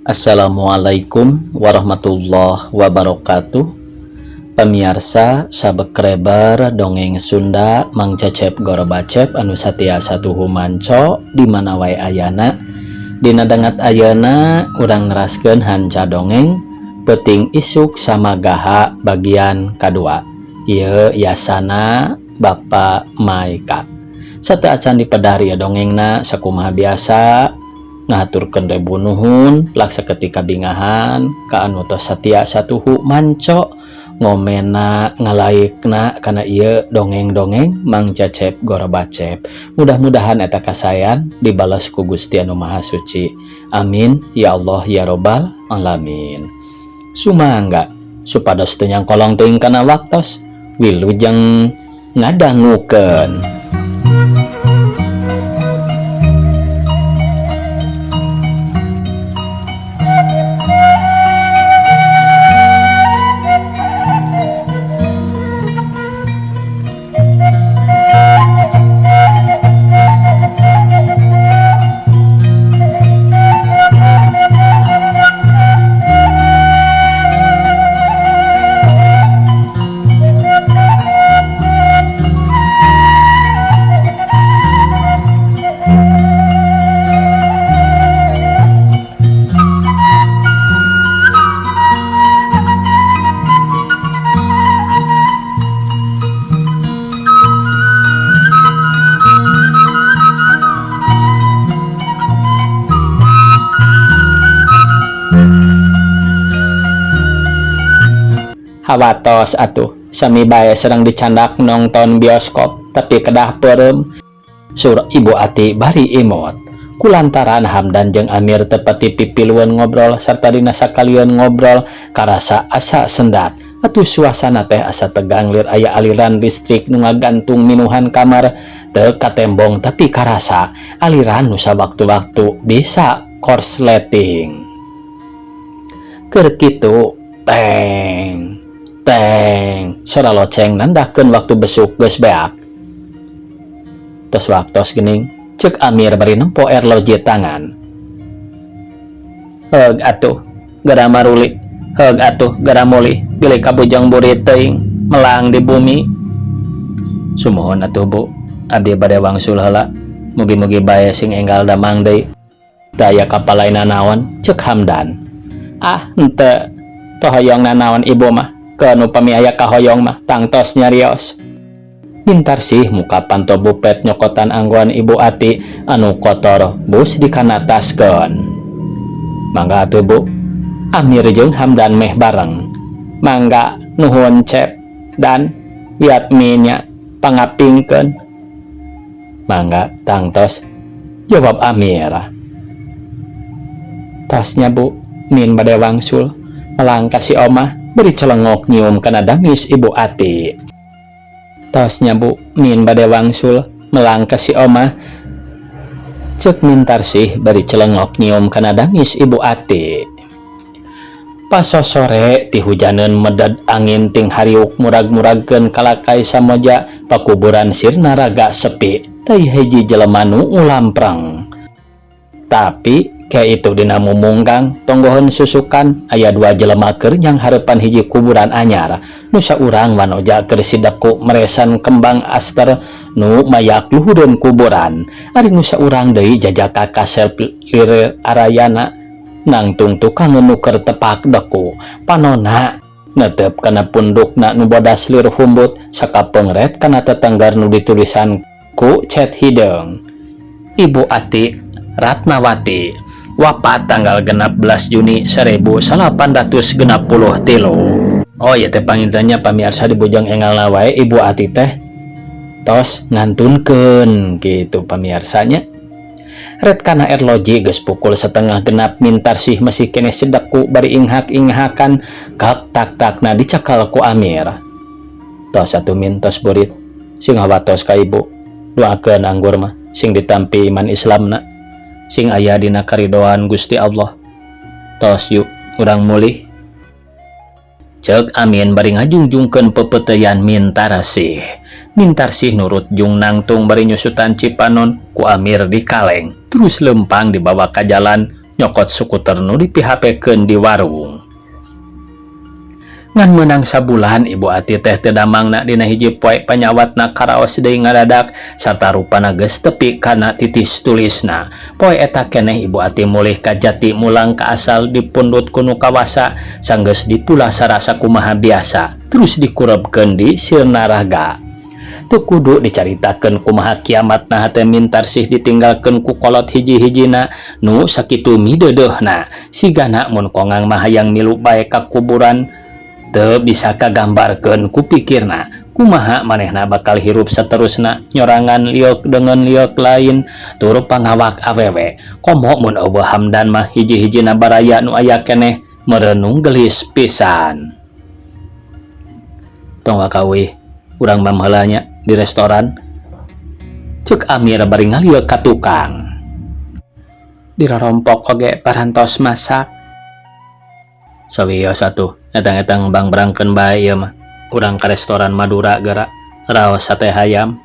Assalamualaikum warahmatullahi wabarakatuh. Pemirsa subscriber Dongeng Sunda, Mang Cecep Gorobacep anu satia satuhu manco di mana wae ayana. Dina dangat ayeuna urang neraskeun hanca dongeng Peuting Isuk Samagaha bagian kadua. Ieu yasana Bapak Maika. Sateuacan dipedar ya dongengna, sakumaha biasa ngahaturkeun rebu nuhun laksa ketika bingahan ka anu tos satia satuhu manco, ngomena, ngalaikna kana ieu dongeng-dongeng Mang Cecep Gorobacep. Mudah-mudahan eta kasayan dibalas ku Gusti Anu Maha Suci. Amin ya Allah ya Robbal alamin. Sumangga supados teu nyangkolong teuing kana waktos, wilujeng ngadangukeun. Hawatos atuh sami bae sedang dicandak nonton bioskop tapi kedah peureum, sur Ibu Ati bari imut kulantaran Hamdan jeung Amir tepati pipiluan ngobrol serta dina sakalian ngobrol karasa asa sendat atuh. Suasana teh asa tegang, lir aya aliran listrik nu ngagantung minuhan kamar. Teu katembong tapi karasa aliran nu sawaktu-waktu bisa korsleting. Keur kitu, teng teng, sora loceng nandakeun waktu besuk geus beak. "Tos waktos geuning," cek Amir bari nempo erloji tangan. "Heug atuh, geura maruli. Heug atuh, geura mulih, bilih kabujeng burit teuing melang di bumi." "Sumuhun atuh, Bu, abdi bade wangsul heula. Mugi-mugi bae sing enggal damang deui. Teu aya kapalai nanaon," cek Hamdan. "Ah, henteu. Teu hoyong nanaon ibu mah. Keun upami aya kahoyong mah tangtos nyarios." Mintarsih muka panto bupet nyokotan anggoan Ibu Ati anu kotor bus dikanataskeun. "Mangga atuh, Bu." Amir jeung Hamdan meh bareng. "Mangga, nuhun Cep dan wiat minya pangapingkeun." "Mangga, tangtos," jawab Amir. "Tasnya, Bu, min bade wangsul melang ka si omah," beri celengok nyium kana damis Ibu Ati. "Tosnya, Bu, min bade wangsul melang ka si omah," cek Mintarsih bari celengok nyium kana damis Ibu Ati. Pasosore ti hujaneun meded, angin ting hariuk murag-muragkeun kalakai samoja. Pakuburan sirna raga sepi, teu hiji jelema nu ulampreng. Tapi kayak itu dina mumunggang tonggoheun susukan aya dua jelema keur nyanghareupan hiji kuburan anyar. Nu saurang wanoja keur sideku meresan kembang aster nu mayak luhureun kuburan. Ari nu saurang deui jajaka kasep lir arayana nangtung tukang nu keur tepak deku. Panona netep kana pundukna nu bodas lir humbut, sakapengret kana tetenggar nu ditulisan ku cet hideung. Ibu Ati Ratnawati wafat tanggal 16 Juni 1863. Oh ya teh, panginten nya, pamirsa, di Bujang Engal wae Ibu Ati teh tos ngantunkeun gitu, pamiarsanya. Ret kana erloji geus pukul 5.30. Mintarsih masih keneh sedeku bari inghak-inghakan. Kak tak takna dicakal ku Amir. "Tos atuh, Min, tos burit. Sing hawatos ka ibu. Doakeun anggur mah sing ditampi iman Islamna, sing aya dina karidoan Gusti Allah. Tos yuk, urang mulih," cek Amin bari ngajungjungkeun pepeuteyan Mintarsih. Mintarsih nurut jung nangtung bari nyusutan cipanon ku Amir di kaleng, terus lempang dibawa ka jalan. Nyokot sukuter nu dipihapekeun di warung. Ngan meunang sabulan Ibu Ati teh teu damangna dina hiji poe panyawatna karaos deui ngadadak sarta rupana geus tepi kana titis tulisna. Poe eta keneh Ibu Ati mulih ka jati mulang ka asal dipundut ku nu kawasa sanggeus dipulasara sakumaha biasa terus dikurebkeun di sirnaraga. Teu kudu dicaritakeun kumaha kiamatna hate Mintarsih ditinggalkeun ku kolot hiji-hijina nu sakitu mideudeuhna. Sigana mun kongang mah hayang milu bae ka kuburan teu bisa kagambarkeun ku pikirna kumaha manehna bakal hirup saterusna nyorangan lieuk deungeun lieuk lain tur pangawak awewe. Komo mun euweuh Hamdan mah hiji-hijina baraya nu aya keneh merenung geulis pisan. Tong waka uih, urang mam heula nya di restoran. Cek Amir bari ngalieuk ka tukang. Dirorompok oge parantos masak. Sawios atuh, etang-etang bangbrangkeun bae ieu mah. Urang ka restoran Madura geura, raos sate hayam.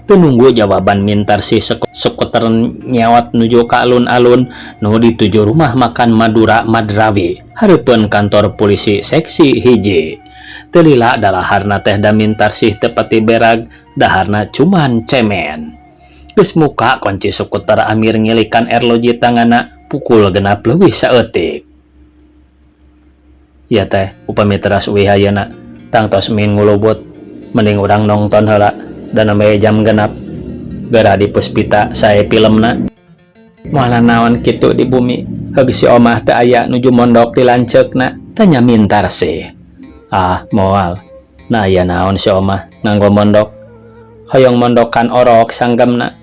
Teu nunggu jawaban Mintarsih skuter nyeot nuju ka alun-alun nu dituju rumah makan Madura Madrawi hareupeun kantor polisi seksi hiji. Teu lila dalaharna teh da Mintarsih teu pati berag, daharna cuman cemen. Geus muka kunci skuter Amir ngilikan erloji tanganna pukul 6 leuwih saeutik. Ieu teh upami teras uih ayeuna tangtos min ngulubut mending urang nongton heula da nembe jam 6 geura di Puspita sae filmna. Moal nanaon kitu di bumi heug si omah teu aya nuju mondok di lanceukna tanya Mintarsih. Ah moal nah aya naon si omah nganggo mondok hoyong mondokan orok sanggemna.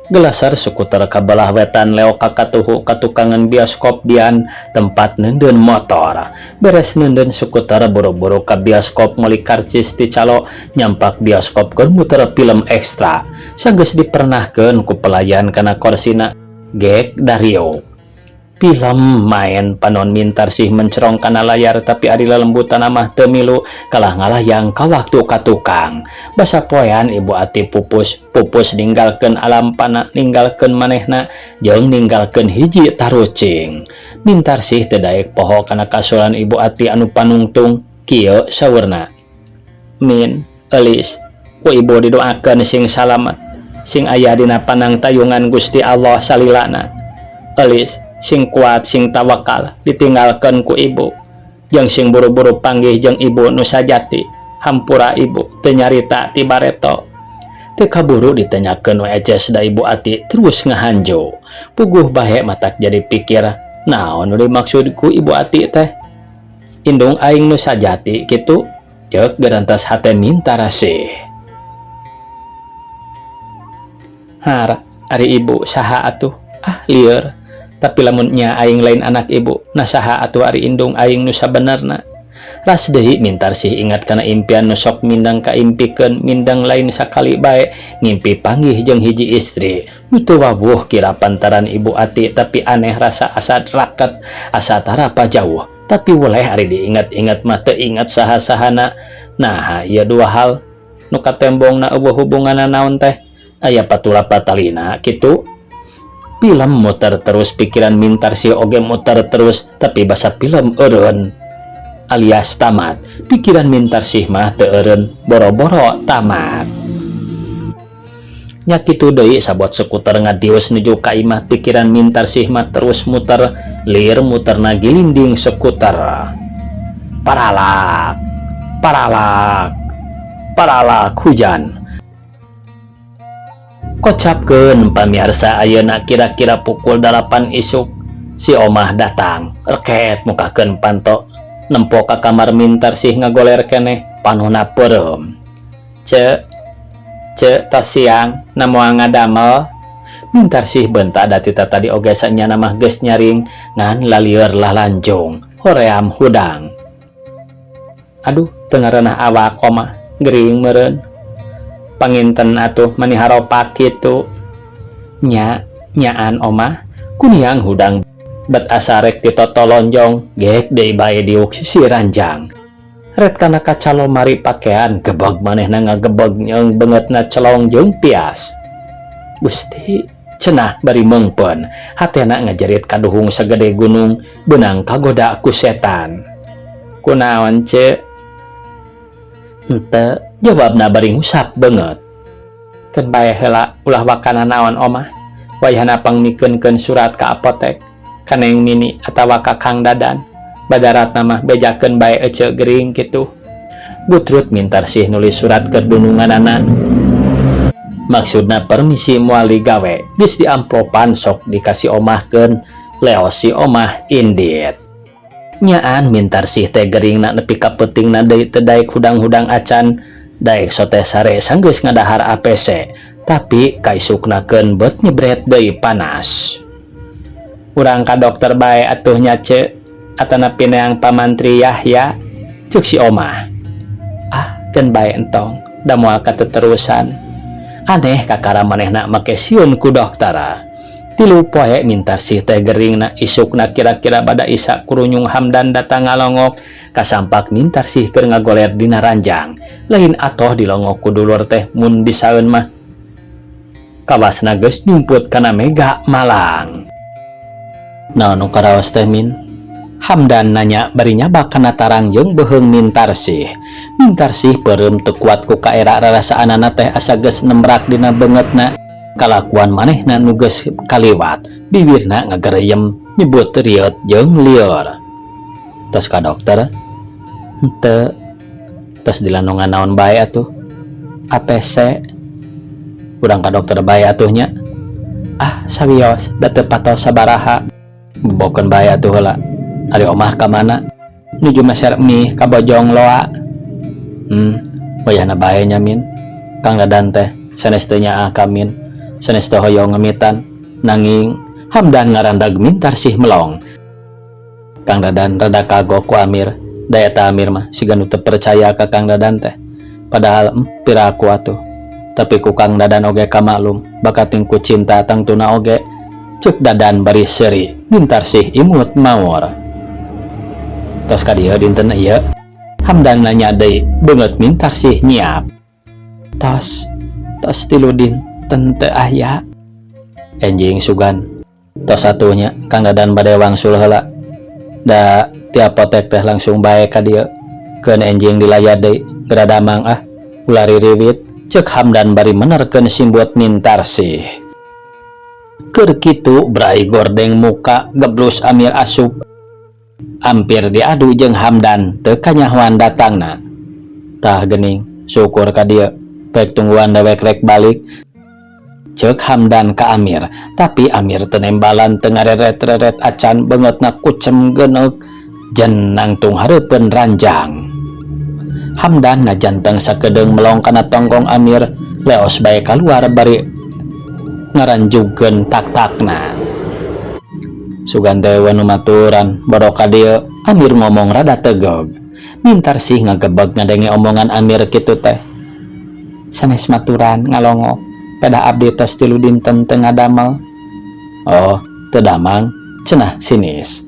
Gelasar skuter ka belah wetan leok ka katuhu katukangan bioskop Dian tempat neundeun motor. Beres neundeun skuter buru-buru ka bioskop meuli karcis ti calo nyampak bioskop keur muter film ekstra. Sanggeus dipernahkeun ku pelayan kana korsina gek dario. Film main panon Mintarsih mencerong kana layar tapi ari lelembutan mah teu milu kalah ngalayang ka waktu ka tukang. Basa poean Ibu Ati pupus pupus ninggalkeun alam pana ninggalkeun manehna jeung ninggalkeun hiji tarucing. Mintarsih teu daek poho kana kasuran Ibu Ati anu panungtung kieu saurna. Min eulis ku ibu didoakeun sing salamet sing aya dina panangtayungan Gusti Allah salilana. Eulis sing kuat sing tawakal ditinggalkeun ku ibu jeung sing buru-buru panggih jeung ibu nu sajati. Hampura ibu teu nyarita ti bareto. Teu kaburu ditanyakeun we eces da Ibu Ati terus ngahanjo. Puguh bahe matak jadi pikir naon nu dimaksud ku Ibu Ati teh indung aing nu sajati kitu ceuk gerantas hate Mintarsih. Har ari ibu saha atuh ah lieur tapi lamun nya aing lain anak ibu nah saha atuh ari indung aing nu sabenerna. Ras deui Mintarsih ingat kana impian nu sok mindang kaimpikeun mindang lain sakali bae ngimpi panggih jeung hiji istri nu teu wawuh kira pantaran Ibu Ati tapi aneh rasa asa raket asa tarapa jauh tapi weleh ari diingat-ingat mah teu ingat saha-sahana. Nah ieu dua hal nu katembongna eueuh hubunganna naon teh aya patula patalina kitu. Film muter terus pikiran Mintarsih oge muter terus tapi basa film eureun alias tamat. Pikiran Mintarsih mah teu eureun boro-boro tamat. Nya kitu deui sabot skuter ngadius nuju ka imah pikiran Mintarsih mah terus muter lir muterna gilinding skuter. Paralak paralak paralak hujan. Kocapkeun pamiarsa ayeuna kira-kira pukul 8 isuk si omah datang reket mukakeun panto nempo ka kamar Mintarsih ngagoler keneh panona peureum. Ce ce tos siang na moal ngadamel. Mintarsih bentak da tita tadi oge sanyana mah geus nyaring ngan lalieur lalanjung hoream hudang. Aduh teu ngareunah awak omah gering meureun. Panginten atuh mani haropak kitu. Nya nyaan omah kuniang hudang bet asa rek titotolonjong gek deui bae diuk sisi ranjang. Ret kana kaca lomari pakean gebeg manehna ngagebeg nyeung beungeutna celong jeung pias. Gusti Cenah bari meungpeun, hatena ngajerit kaduhung sagede gunung beunang kagoda ku setan. Kunaon, Ce? Henteu, jawabna bari ngusap beungeut. Keun bae heula, ulah wakana naon omah. Wayahna pangmikeunkeun surat ka apotek, ka Neng Mini atawa ka Kang Dadan. Badaratna mah bejakeun bae ece gering kitu. Gutrut Mintarsih nulis surat keur dununganana. Maksudna permisi moal digawe, geus diamplopan sok dikasih omahkeun, leos si omah indit. Nyaan Mintarsih teh geringna nepi ka peutingna deui teu daek hudang-hudang acan, daek sote sare sanggeus ngadahar APC, tapi kaisuknakeun beut nyebret deui panas. Urang ka dokter bae atuh nya, Ce, atanapi neang pamantri Yahya, ceuk si omah. Ah, keun bae entong, da moal kateterusan. Aneh kakara manehna make sieun ku dokter. 3 poe Mintarsih teh geringna, isukna kira-kira bada Isya kurunyung Hamdan datang ngalongok, kasampak Mintarsih keur ngagoler dina ranjang. Lain atoh dilongok ku dulur teh mun bisaeun mah. Kawasna geus nyumput kana mega malang. Naon nu karaos teh, Min? Hamdan nanya bari nyabak kana tarang jeung beuheung Mintarsih. Mintarsih peureum teu kuat ku kaera rarasaanana teh asa geus nembrak dina beungeutna. Kalakuan manehna nu geus kaliwat, bibirna ngagereyem nyebut rieut jeung lieur. Tos ka dokter? Henteu. Tos dilandungan naon bae atuh? APC. Urang ka dokter bae atuh nya. Ah, sawios, da teu patos sabaraha. Bobokeun bae atuh heula. Ari omah ka mana? Nuju meser mie ka Bojong Loa. Wayahna bae nya, Min. Kang Dadan teh sanes teu nyaah ka Min. Sanes teu hoyong ngemitan. Nanging Hamdan ngarandag Mintarsih melong. Kang Dadan rada kagok ku Amir. Da eta Amir mah siga nu teu percaya ka Kang Dadan teh. Padahal piraku atuh. Tapi ku Kang Dadan oge kamaklum, bakating ku cinta tangtuna oge. Ceuk Dadan bari seuri, Mintarsih imut maur. Tos ka dieu dinten ieu? Hamdan nanya deui, beungeut Mintarsih nyiap. Tos, tos 3 dinten teu aya. Enjing sugan. Tos atuh nya, Kang Dadan bade wangsul heula. Da ti apotek teh langsung bae ka dieu. Keun enjing dilayad deui, geura damang ah, ulah ririwit, ceuk Hamdan bari menerkeun simbut Mintarsih. Keur kitu brai gordeng muka geblus Amir asup. Ampir diadu jeung Hamdan teu kanyahoan datangna. Tah geuning, syukur ka dieu, pek tungguan dewek rek balik. Ceuk Hamdan ka Amir, tapi Amir teu nembalan, teu ngareret-reret acan, beungeutna kucem geuneuk jen nangtung hareupeun ranjang. Hamdan ngajanteng sakedeung melong kana tongkong Amir, leos bae kaluar bari ngaranjugkeun tak-takna. Sugan teh we nu maturan, borok ka dieu, Amir ngomong rada tegeg. Mintarsih ngagebeg ngadenge omongan Amir kitu teh. Sanes maturan ngalongok, pedah abdi tos 3 dinten teu ngadamel. Oh, teu damang, cenah sinis.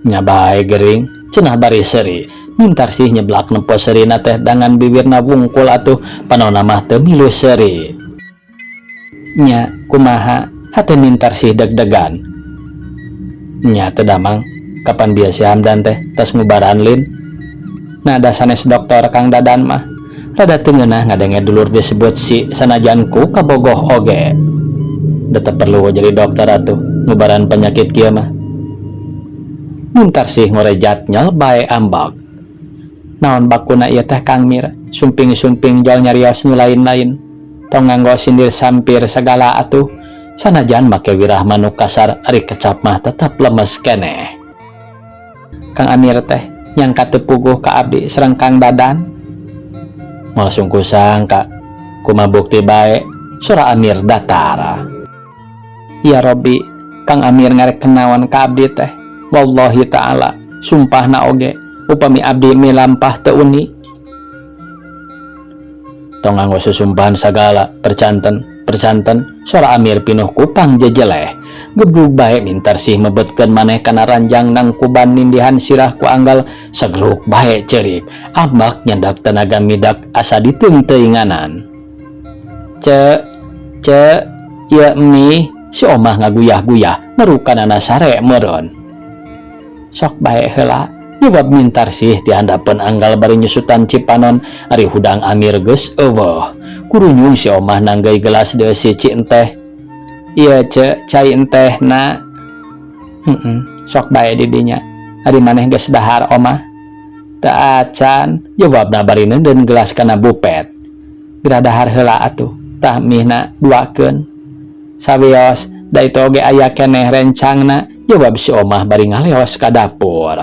Nya bae gering, cenah bari seuri. Mintarsih nyeblak nempo seurina teh dangan bibirna wungkul atuh panonna mah teu milu seuri. Nya kumaha, hate Mintarsih deg-degan. Nya teu damang, kapan biasa Hamdan teh tos ngubaran lin. Nah, da sanes dokter Kang Dadan mah. Rada teu ngeunah ngadenge dulur disebut si sanajan ku kabogoh oge. Da teu perlu jadi dokter atuh ngubaran penyakit kieu mah. Mintarsih ngorejat nyel bae ambak. Naon bakuna ieu teh, Kang Mir, sumping-sumping jol nyarios nu lain-lain. Tong nganggo sindir sampir sagala atuh. Sanajan make wirah manuk kasar, ari kecap mah tetep lemes keneh. Kang Amir teh nyangka teu puguh ka abdi sareng Kang Dadan. Moal sungku sangka, kumaha bukti bae, sora Amir datar. Ya Robbi, Kang Amir ngarek kenaon ka abdi teh? Wallahi ta'ala, sumpahna oge, upami abdi milampah teu uni. Tong nganggo susumpahan sagala, percanten, percanten, sora Amir pinuh kupang jejeleh. Geblug bae Mintarsih mebetkeun maneh kana ranjang nangkuban nindihan sirah ku anggal segruk bae ceurik. Ambak nyandak tenaga midak asa diteungteuinganan. Ce, ce, Ieu mie si Omah ngaguyah-guyah marukanana sare meureun. Sok bae heula jawab Mintarsih ti handapeun anggal bari nyusutan cipanon ari hudang Amir geus eueuh. Kurunyung si Omah nanggeuy gelas deui ci enteh. Ieu ce cai entehna. Heeh, sok bae di dinya. Ari maneh geus dahar Omah? Teu acan, jawabna bari neundeun gelas kana bupet. Geura dahar heula atuh, tah mihna duakeun. Sawios, da itu oge aya keneh rencangna, jawab si Omah bari ngaleos ka dapur.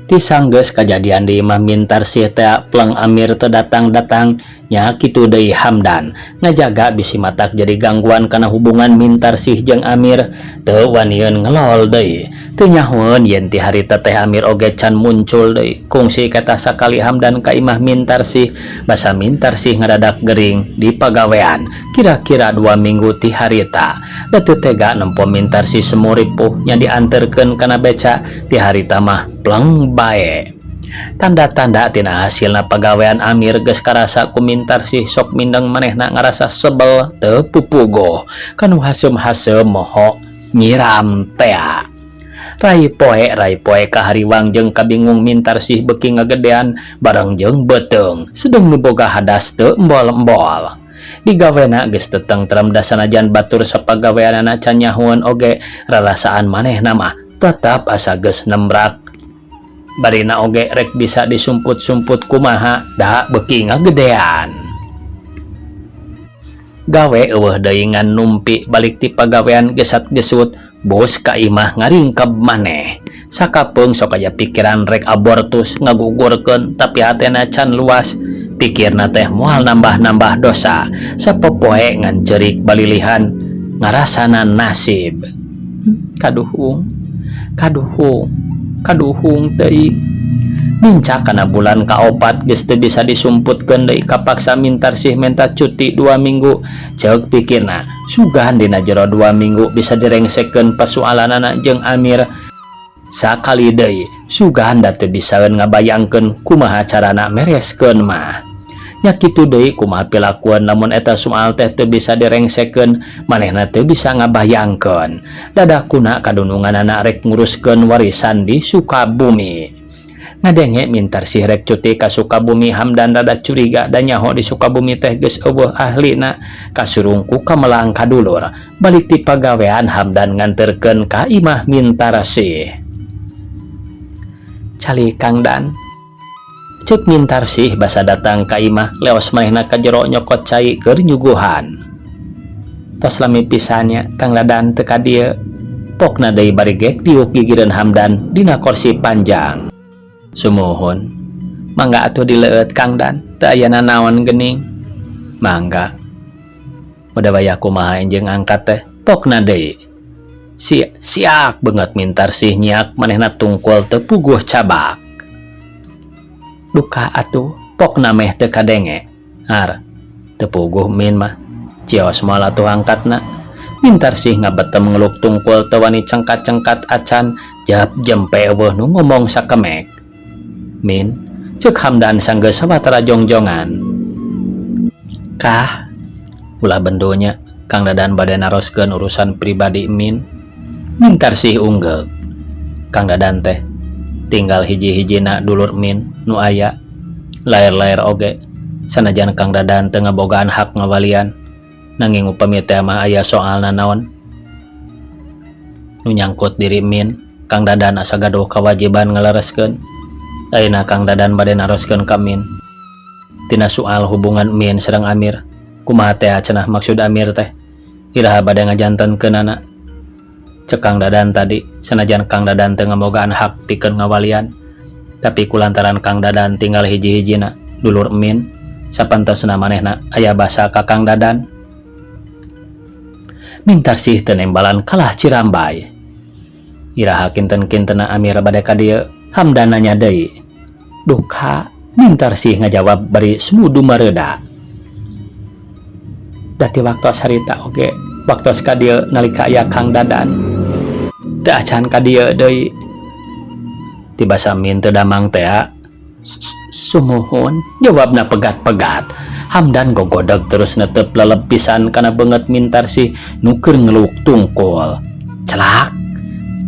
Ti sanggeus kajadian di imah Mintarsih teh pleng Amir teu datang-datang, nya kitu deui Hamdan ngajaga bisi matak jadi gangguan kana hubungan Mintarsih jeung Amir teu wanieun ngelol deui. Teu nyahoeun yen ti harita teh Amir oge can muncul deui. Kungsi kata sakali Hamdan ka imah Mintarsih, basa Mintarsih ngadadak gering di pagawean kira-kira 2 minggu ti harita. Da teu tega nempo Mintarsih semu ripuh nya dianterkeun kana beca ti harita mah pleng bae. Tanda-tanda tina hasilna pagawean Amir geus karasa ku Mintarsih sok mindeng manehna ngarasa sebel teu pupugoh kanu haseum-haseum moho nyiram tea. Rai poe rai poe kahariwang jeung kabingung Mintarsih beuki ngagedean bareng jeung beuteung sedeng nu boga hadas teu embol-embol. Digawena geus teu tengtrem da sanajan batur sapagaweanana can nyahoeun oge rarasaan manehna mah tetep asa geus nembrak. Barina oge rek bisa disumput-sumput kumaha da beuki ngagedean. Gawe eueuh deui ngan numpi balik ti pagawean gesat-gesut bos ka imah ngaringkeb maneh. Sakapeung sok aya pikiran rek abortus ngagugurkeun tapi hatena can luas. Pikirna teh moal nambah-nambah dosa. Sapopoe ngan ceurik balilihan ngarasana nasib. Kaduhung, kaduhung, kaduhung teuing. Nincak kana bulan kaopat geus teu bisa disumputkeun deui kapaksa Mintarsih menta cuti 2 minggu. Ceuk pikirna, sugan dina jero 2 minggu bisa direngsekeun pasualanana jeung Amir. Sakali deui, sugan da teu bisaeun ngabayangkeun kumaha carana mereskeun mah. Nya kitu deui kumaha pilakuan lamun eta soal teh teu bisa direngsekeun, manehna teu bisa ngabayangkeun. Dadakuna kadununganana rek nguruskeun warisan di Sukabumi. Ngadenge Mintarsih rek cuti ka Sukabumi, Hamdan rada curiga da nyaho di Sukabumi teh geus eueuh ahlina kasurung ku kamelang kadulur. Balik ti pagawean Hamdan nganterkeun ka imah Mintarsih. Cali Kang Dan. Ceuk Mintarsih basa datang ka imah leos manehna ka jero nyokot cai keur nyuguhan. Tos lami pisannya Kang Dadan teu ka dieu. Pokna deui bari gek diuk gigireun Hamdan dina kursi panjang. Sumuhun. Mangga atuh dileueut Kang Dan, teu aya nanaon geuning. Mangga. Muda wayah kumaha enjing angkat teh, pokna deui. Siak banget Mintarsih nyiak manehna tungkul teu puguh cabak. Duka atuh, pokna meh teu kadenge. Ar, teu puguh min mah. Cios moal atuh angkatna. Mintarsih ngabetem ngeluk tungkul teu wani cengkat-cengkat acan, jap jempe eueuh nu ngomong sakemek. Min, ceuk Hamdan sanggeus sawatara jongjongan. Kah, ulah bendonya Kang Dadan bade naroskeun urusan pribadi Min. Mintarsih unggeuk. Kang Dadan teh tinggal hiji-hijina dulur Min nu aya. Lair-lair oge sanajan Kang Dadan teu ngabogaan hak ngawalian. Nanging upami teh mah aya soalna naon nu nyangkut diri Min, Kang Dadan asa gaduh kewajiban ngalereskeun. Ayeuna Kang Dadan bade naroskeun ka Min tina soal hubungan Min sareng Amir. Kumaha teh cenah maksud Amir teh? Iraha bade ngajantenkeunana? Cek Kang Dadan tadi, sanajan Kang Dadan teu ngabogaan hak pikeun ngawalian, tapi kulantaran Kang Dadan tinggal hiji-hijina dulur Min, sapantesna manehna aya basa ka Kang Dadan. Mintarsih teu nembalan kalah cirambay. Iraha kinten-kintena Amir bade ka dieu? Hamdan nanya deui. Duka, Mintarsih ngajawab bari sumudu mareuda. Dati waktos harita oge, waktos ka dieu nalika aya Kang Dadan. Teu acan ka dieu deui. Tibasa Min teu damang tea. Sumuhun, jawabna pegat-pegat. Hamdan gogodeg terus netep leleb pisan kana beungeut Mintarsih nu keur ngeluk tungkul. Celak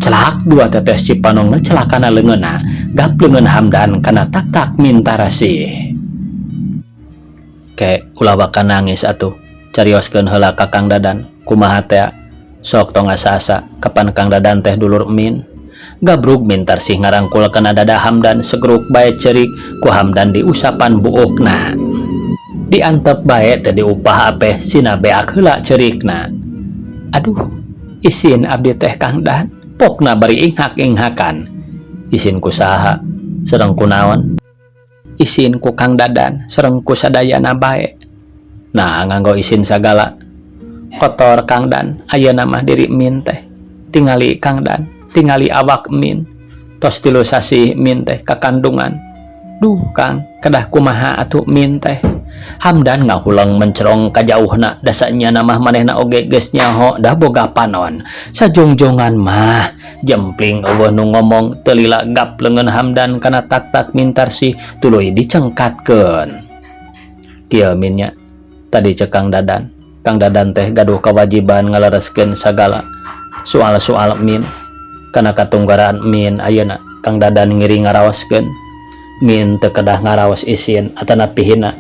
celak dua tetes cipanong celak kana leungeunna. Gap leungeun Hamdan kana taktak Mintarsih. Ke ulah waka nangis atuh. Carioskeun heula ka Kang Dadan. Kumaha tea? Sok tong asa-asa kapan Kang Dadan teh dulur min. Gabrug Mintarsih ngarangkul kana dada Hamdan segeruk bae ceurik ku Hamdan diusapan buukna. Diantep bae teu diupah apeh sina beak heula ceurikna. Aduh, isin abdi teh Kang Dan, pokna bari inghak-inghakan. Isin ku saha? Sareng ku naon? Isin ku Kang Dadan sareng ku sadayana bae. Nah, nganggo isin sagala. Kotor Kang Dan, ayeuna mah diri min teh. Tingali Kang Dan, tingali awak min. Tos 3 sasih min teh kakandungan. Duh Kang, kedah kumaha atuh min teh. Hamdan ngahuleng mencerong kajauhna dasanya mah manehna oge geus nyaho dah boga panon. Sajongjongan mah jempling euweuh nu ngomong teu lila gap leungeun Hamdan kana tak-tak Mintarsih tuluy dicengkatkeun. Kieu min nya tadi cek Kang Dadan. Kang Dadan teh gaduh kewajiban ngalereskeun sagala soal-soal min kana katunggaraan min ayeuna Kang Dadan ngiring ngaraoskeun. Min teu kedah ngaraos isin atanapi hina.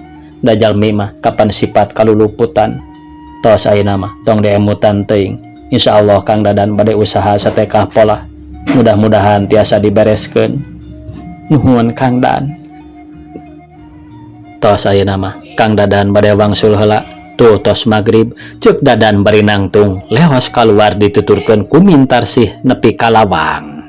Da jalmi mah kapan sifat kaluluputan. Tos ayeuna mah tong diemutan teuing. Insyaallah Kang Dadan bade usaha satekah polah. Mudah-mudahan tiasa dibereskeun. Nuhun Kang Dan. Tos ayeuna mah Kang Dadan bade wangsul heula. Tuh tos magrib ceuk Dadan bari nangtung leos kaluar dituturkeun ku Mintarsih nepi ka lawang.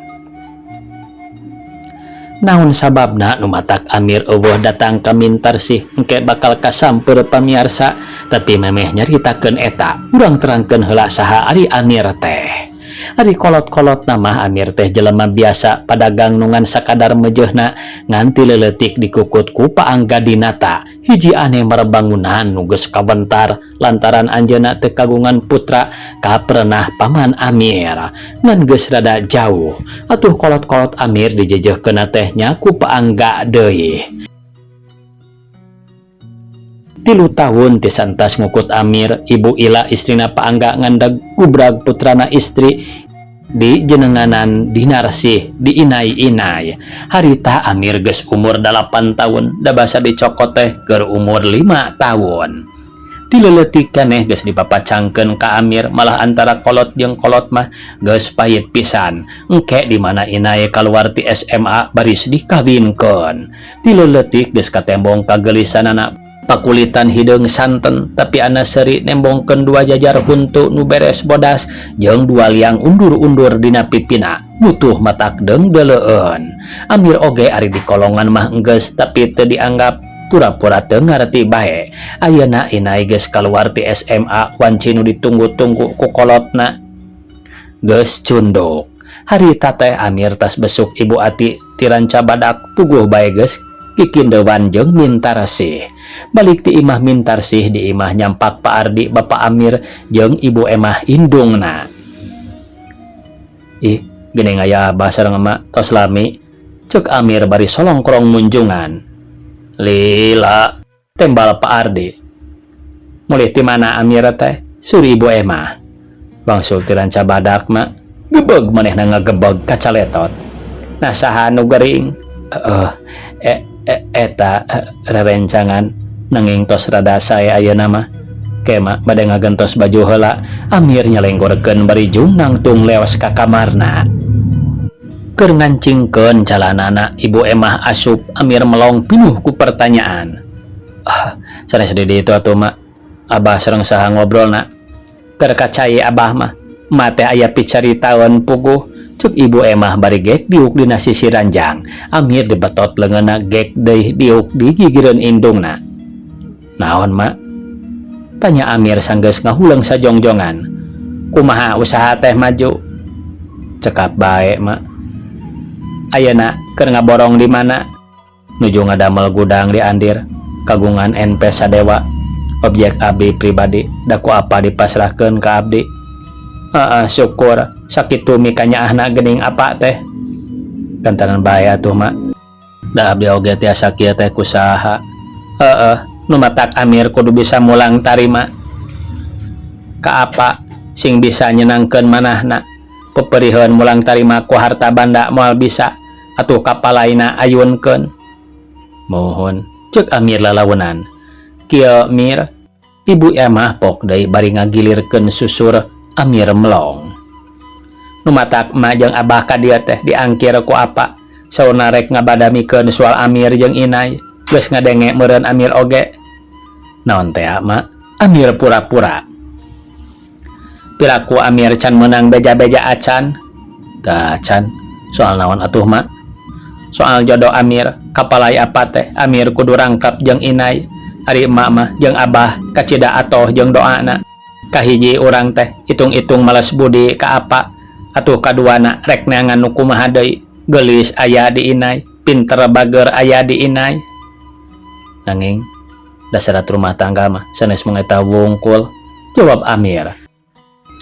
Naon sababna nu matak Amir euweuh datang ka Mintarsih engke bakal kasamper pamiarsa, tapi memeh nyaritakeun eta urang terangkeun heula saha ari Amir teh. Ari kolot-kolot nama Amir teh jelema biasa padagang nu ngan sakadar mejehna nganti leuletik dikukut ku Paangga Dinata hiji aneh merbangunan nu geus kawentar lantaran anjeunna teu kagungan putra kaprenah paman Amir ngan geus rada jauh atuh kolot-kolot Amir dijejehkeunna teh nya ku Paangga deui. 3 tahun ti santas ngukut Amir, Ibu Ila istrina Paangga ngandag gubrag putrana istri di jenenganan Dinarsih di inai-inai. Harita Amir geus umur 8 tahun, da basa dicokot teh keur umur 5 tahun. Ti leuletik keneh geus dipapacangkeun ka Amir, malah antara kolot jeung kolot mah geus pahit pisan. Engke di mana inai kaluar ti SMA baris dikawinkeun. Ti leuletik geus katembong kagelisanana pakulitan hideung santen tapi ana seuri nembongkeun 2 jajar huntu nu beres bodas jeung 2 liang undur-undur dina pipina butuh matak deung-deuleueun. Amir oge ari di kolongan mah enggeus tapi teu dianggap pura-pura teu ngarti bae. Ayeuna inai geus kaluar ti SMA wanci nu ditunggu-tunggu ku kolotna geus cunduk. Harita teh Amir tas besuk Ibu Ati ti Ranca Badak puguh bae geus kikindewan jeung Mintarsih. Balik ti imah Mintarsih di imah nyampak Pak Ardi Bapak Amir jeung Ibu Emah indungna. Ih, geuning aya abah sareng emak tos lami. Ceuk Amir bari solongkrong munjungan. Lila, tembal Pak Ardi. Mulih ti mana Amir teh? Suri Ibu Emah. Wangsul ti Ranca Badak mak. Gebeg manehna ngagebeg kacaletot. Nah saha nu gering? Heeh, eta rerencangan nanging tos rada sae ayeuna mah. Kema bade ngagentos baju heula. Amir nyalenggorkeun bari jung nangtung leos ka kamarna. Keur ngancingkeun calanana Ibu Emah asup Amir melong pinuh ku pertanyaan. Ah, sanes di ditu atuh mak. Abah sareng saha ngobrolna? Keur kacai abah mah. Ma teh aya picaritaeun puguh. Cuk Ibu Emah bari gek diuk dina sisi ranjang. Amir dibetot leungeunna gek deui diuk di gigireun indungna. Naon mak? Tanya Amir sanggeus ngahuleng sajongjongan. Kumaha usaha teh maju? Cekap bae mak. Ayeuna keur ngaborong di mana? Nuju ngadamel gudang di Andir, kagungan NP Sadewa. Objek abdi pribadi, da ku apa dipasrahkeun ka abdi? Heeh, syukur sakitu mikanyaahna geuning apa teh? Kantanan bae atuh mak. Da abdi oge tiasa kieu teh kusaha. Heeh, Nu matak Amir kudu bisa mulang tarima ka apa sing bisa nyenangkeun manahna. Peperiheun mulang tarima ku harta banda moal bisa atuh kapalaina ayunkeun. Muhun, ceuk Amir lalaunan. Kieu Mir, Ibu Emah pok deui bari ngagilirkeun susur Amir melong. Nu matak emak jeung abah ka dieu teh diangkir ku apa? Saurna rek ngabadamikeun soal Amir jeung Inai. Geus ngadenge meureun Amir oge. Naon teh mak? Amir pura-pura. Piraku Amir can meunang beja-beja acan. Tah can, soal naon atuh mak? Soal jodoh Amir, kapalai apa teh Amir kudu rangkap jeung Inai. Ari emak mah jeung abah kacida atoh jeung doana. Kahiji urang teh itung-itung males budi ka apa. Atuh kaduana rek neangan nu kumaha deui. Geulis aya di Inai, pinter bager aya di Inai. Nanging da syarat rumah tangga mah sanes mung eta wungkul, jawab Amir.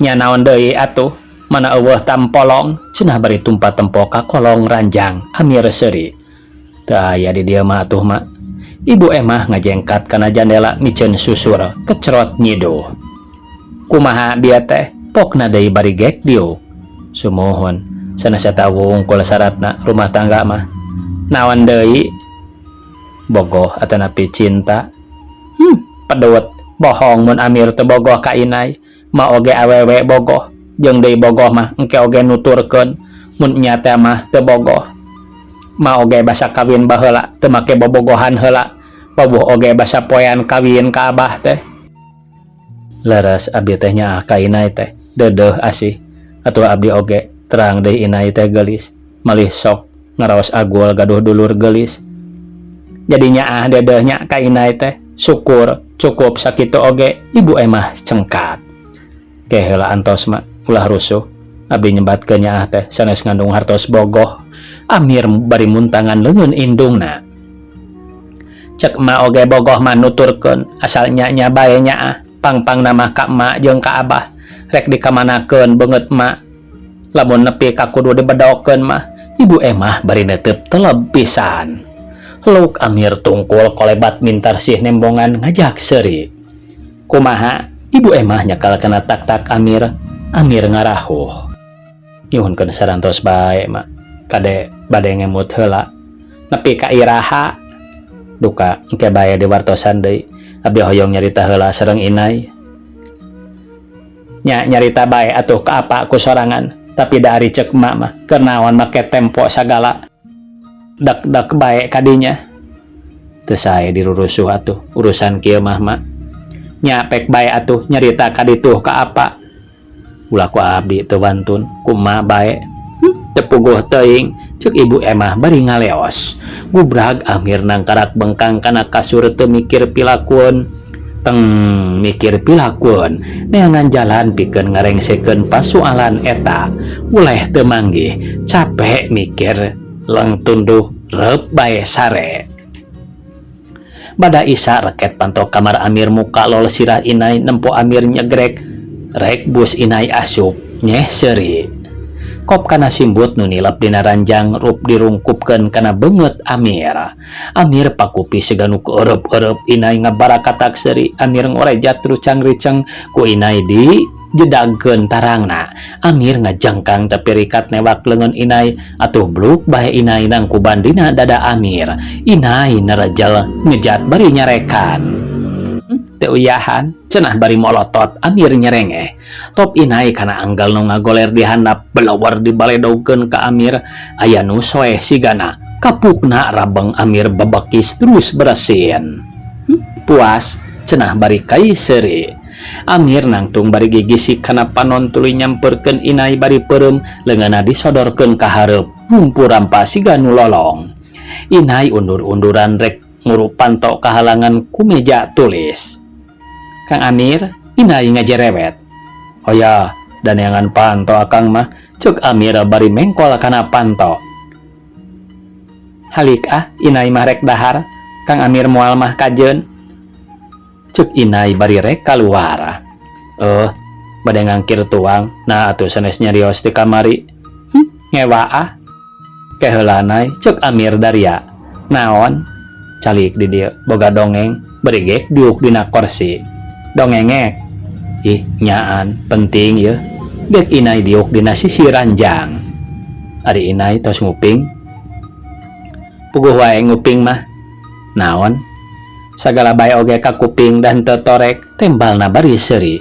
Nya naon deui atuh, mana eueuh tampolong, cenah bari tumpa tempo ka kolong ranjang. Amir seuri. Teu aya di dieu mah atuh mak. Ibu Emah ngajengkat kana jandela miceun susur, kecerot nyiduh. Kumaha bieu teh? Pokna deui bari gek diuk. Sumuhun, sanes eta wungkul syaratna rumah tangga mah. Naon deui? Bogoh atanapi cinta. Pedut, bohong mun Amir teu bogoh ka Inai. Ma oge awewe bogoh, jeung deui bogoh mah engke oge nuturkeun mun nya teh mah teu bogoh. Ma oge basa kawin baheula teu make bobogohan heula, wawuh oge basa poean kawin ka abah teh. Leres abdi teh nyaah ka Inai teh, deudeuh asih. Atuh abdi oge terang deui Inai teh geulis, malih sok ngaraos agul gaduh dulur geulis. Jadi nyaah deudeuh nya ka Inai teh, syukur cukup sakitu oge. Ibu Emah cengkat. Ke heula antos ma, ulah rusuh. Abdi nyebatkeun nyaah teh sanes ngandung hartos bogoh. Amir bari muntangan leungeun indungna. Cek emak oge bogoh mah nuturkeun, asal nya-nya bae nyaah, pang-pangna mah ka emak jeung ka abah. Rek dikamanakeun beungeut emak. Lamun nepi ka kudu dibedokeun mah, Ibu Emah bari neuteup teleb pisan. Luk Amir tungkul kolebat mintarsih nembongan ngajak seuri. Kumaha? Ibu Emah nyakal kana tak-tak Amir. Amir ngarahuh. Nyuhunkeun sarantos bae mak. Kade bade ngemut heula. Nepi ka iraha. Duka engke bae diwartosan deui. Abdi hoyong nyarita heula sareng Inai. Nya nyarita bae atuh ka apa ku sorangan. Tapi da ari ceuk emak mah keur naon make tempo sagala. Dak-dak bae kadinya. Teu sae dirurusuh atuh urusan kieu mah mak. Nya pek bae atuh nyarita ka dituh ka apa. Ulah ku abdi teu wantun ku emak bae. Teu puguh teuing ceuk Ibu Emah bari ngaleos. Gubrag Amir nangkarak bengkang kana kasur teu mikir pilakueun. Teng mikir pilakueun neangan jalan pikeun ngarengsekeun pasualan eta. Uleh teu manggih, capek mikir leng tunduh reup bae sare. Bada Isa reket panto kamar Amir muka lol sirah Inai nempo Amir nyegrek rek bus Inai asup nyeh seuri. Kop kana simbut nu nilep dina ranjang rup dirungkupkeun kana beungeut Amir. Amir pakupi siga nu keureup-eureub Inai ngabarakatak seuri. Amir ngorejat rucang-riceng ku Inai di jedagkeun tarangna. Amir ngajengkang tepi rikat newak leungeun Inai atuh bluk bae Inai nangkuban dina dada Amir. Inai nerejel ngejat bari nyarekan. Teu uyahan cenah bari molotot Amir nyerengeh. Top Inai kana anggal nu ngagoler di handap belawar dibaledogkeun ka Amir. Aya nu soeh sigana kapukna rabeng Amir babakis terus bersin. Puas cenah bari kai seuri. Amir nangtung bari gigisik kana panon tuluy nyamperkeun Inai bari peureum leungeunna disodorkeun ka hareup rumpu rampa siga nu lolong. Inai undur-unduran rek ngurup panto kahalangan ku meja tulis. Kang Amir, Inai ngajerewet. Hoya, daneangan panto akang mah, ceuk Amir bari mengkol kana panto. Halik ah, Inai mah rek dahar, Kang Amir moal mah kajeun. Ceuk Inai bari rek kaluar. Bade ngangkir tuang, nah atuh sanes nyarios di kamari. Ngewa ah. Keheula Nai, ceuk Amir daria. Naon? Calik di dieu, boga dongeng. Bari gek diuk dina korsi. Dongengek. Ih, nyaan penting yeuh. Gek Inai diuk dina sisi ranjang. Ari Inai tos nguping. Puguh wae nguping mah. Naon? Sagala bae oge kakuping da henteu torek tembalna bari seuri.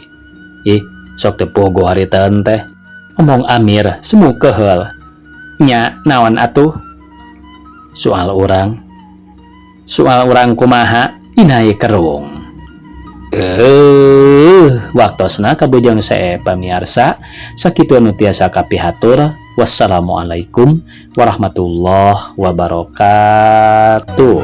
Ih, sok teu puguh haritaeun teh. Omong Amir semu keheul. Nya naon atuh? Soal urang. Soal urang kumaha? Inai kerung. Waktosna kabujeng seep pamiarsa, sakitu anu tiasa kapihatur. Wassalamualaikum warahmatullahi wabarakatuh.